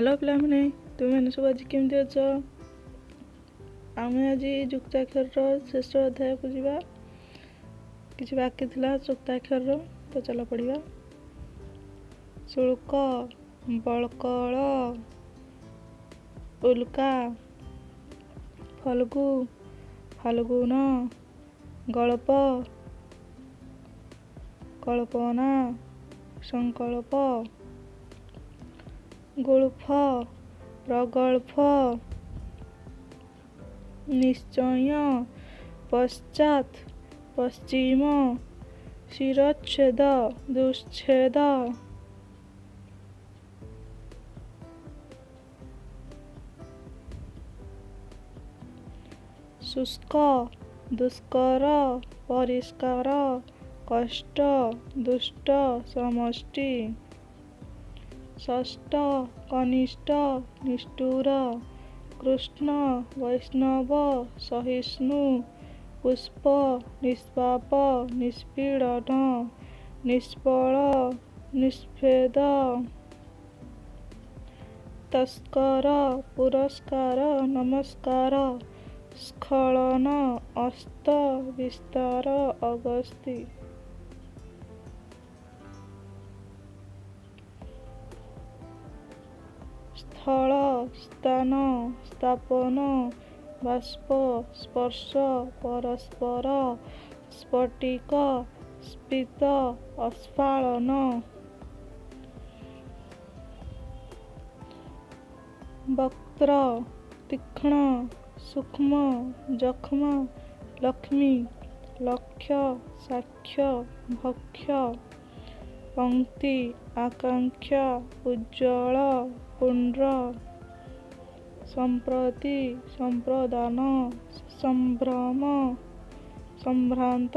Hello ପିଲାମାନେ, ତୁମେମାନେ ସବୁ ଆଜି କେମିତି ଅଛ? ଆମେ ଆଜି ଯୁକ୍ତାକ୍ଷରର ଶେଷ ଅଧ୍ୟାୟକୁ ଯିବା। କିଛି ବାକି ଥିଲା ଯୁକ୍ତାକ୍ଷରର, ତ ଚାଲ ପଢ଼ିବା। ଶୁଳ୍କ, ବଳ୍କଳ, ଉଲ୍କା, ଫଲ୍ଗୁ, ଫାଲ୍ଗୁନ, ଗଳ୍ପ, କଳ୍ପନା, ସଂକଳ୍ପ, ଗୁଳ୍ଫ, ପ୍ରଗଳ୍ଭ, ନିଶ୍ଚୟ, ପଶ୍ଚାତ୍, ପଶ୍ଚିମ, ଶିରଚ୍ଛେଦ, ଦୁଶ୍ଛେଦ, ଶୁଷ୍କ, ଦୁଷ୍କର, ପରିଷ୍କାର, କଷ୍ଟ, ଦୁଷ୍ଟ, ସମଷ୍ଟି, ଷଷ୍ଠ, କନିଷ୍ଠ, ନିଷ୍ଠୁର, କୃଷ୍ଣ, ବୈଷ୍ଣବ, ସହିଷ୍ଣୁ, ପୁଷ୍ପ, ନିଷ୍ପାପ, ନିଷ୍ପୀଡ଼ନ, ନିଷ୍ଫଳ, ନିଷ୍ଫେଦ, ତସ୍କର, ପୁରସ୍କାର, ନମସ୍କାର, ସ୍ଖଳନ, ଅସ୍ତ, ବିସ୍ତାର, ଅଗସ୍ତି। ସ୍ଥଳ, ସ୍ଥାନ, ସ୍ଥାପନ, ବାଷ୍ପ, ସ୍ପର୍ଶ, ପରସ୍ପର, ସ୍ଫଟିକ, ସ୍ଫୀତ, ଆସ୍ଫାଳନ, ବକ୍ତ୍ର, ତୀକ୍ଷ୍ଣ, ସୂକ୍ଷ୍ମ, ଯକ୍ଷ୍ମା, ଲକ୍ଷ୍ମୀ, ଲକ୍ଷ୍ୟ, ସାକ୍ଷ୍ୟ, ଭକ୍ଷ୍ୟ, ପଂକ୍ତି, ଆକାଂକ୍ଷା, ଉଜ୍ଜ୍ୱଳ, ପୁଣ୍ଡ୍ର, ସମ୍ପ୍ରତି, ସମ୍ପ୍ରଦାନ, ସମ୍ଭ୍ରମ, ସମ୍ଭ୍ରାନ୍ତ,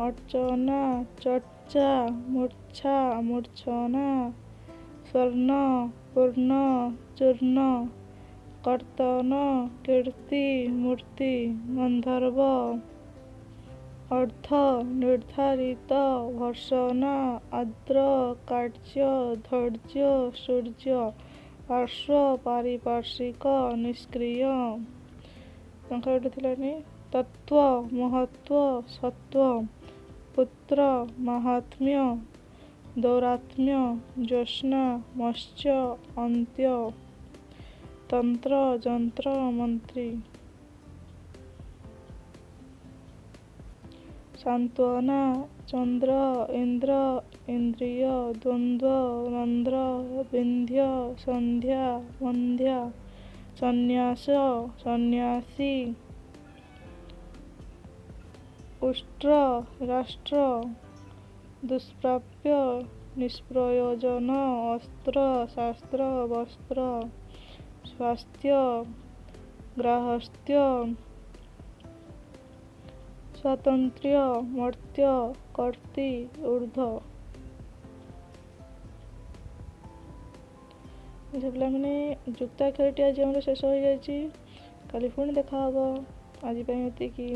ଅର୍ଚ୍ଚନା, ଚର୍ଚ୍ଚା, ମୂର୍ଚ୍ଛା, ମୂର୍ଚ୍ଛନା, ସ୍ୱର୍ଣ୍ଣ, ପୂର୍ଣ୍ଣ, ଚୂର୍ଣ୍ଣ, କର୍ତ୍ତନ, କୀର୍ତ୍ତି, ମୂର୍ତ୍ତି, ଗନ୍ଧର୍ବ, ଅର୍ଥ, ନିର୍ଦ୍ଧାରିତ, ଭର୍ତ୍ସନା, ଆର୍ଦ୍ର, କାର୍ଯ୍ୟ, ଧୈର୍ଯ୍ୟ, ସୂର୍ଯ୍ୟ, ପାର୍ଶ୍ୱ, ପାରିପାର୍ଶ୍ୱିକ, ନିଷ୍କ୍ରିୟ। ତାଙ୍କର ଗୋଟେ ଥିଲାନି ତତ୍ତ୍ୱ, ମହତ୍ତ୍ୱ, ସତ୍ତ୍ୱ, ପୁତ୍ର, ମାହାତ୍ମ୍ୟ, ଦୌରାତ୍ମ୍ୟ, ଜ୍ୟୋତ୍ସ୍ନା, ମତ୍ସ୍ୟ, ଅନ୍ତ୍ୟ, ତନ୍ତ୍ର, ଯନ୍ତ୍ର, ମନ୍ତ୍ରୀ, ସାନ୍ତ୍ୱନା, ଚନ୍ଦ୍ର, ଇନ୍ଦ୍ର, ଇନ୍ଦ୍ରିୟ, ଦ୍ୱନ୍ଦ୍ୱ, ରନ୍ଧ୍ର, ବିନ୍ଧ୍ୟ, ସନ୍ଧ୍ୟା, ବନ୍ଧ୍ୟା, ସନ୍ନ୍ୟାସ, ସନ୍ନ୍ୟାସୀ, ଉଷ୍ଟ୍ର, ରାଷ୍ଟ୍ର, ଦୁଷ୍ପ୍ରାପ୍ୟ, ନିଷ୍ପ୍ରୟୋଜନ, ଅସ୍ତ୍ର, ଶାସ୍ତ୍ର, ବସ୍ତ୍ର, ସ୍ୱାସ୍ଥ୍ୟ, ଗାର୍ହସ୍ଥ୍ୟ, ସ୍ୱାତନ୍ତ୍ର୍ୟ, ମର୍ତ୍ତ୍ୟ, କର୍ତ୍ତୀ, ଊର୍ଦ୍ଧ୍ୱ। ପିଲାମାନେ, ଯୁକ୍ତାକ୍ଷରଟି ଆଜି ଆମର ଶେଷ ହୋଇଯାଇଛି। କାଲି ପୁଣି ଦେଖା ହେବ। ଆଜି ପାଇଁ ଏତିକି।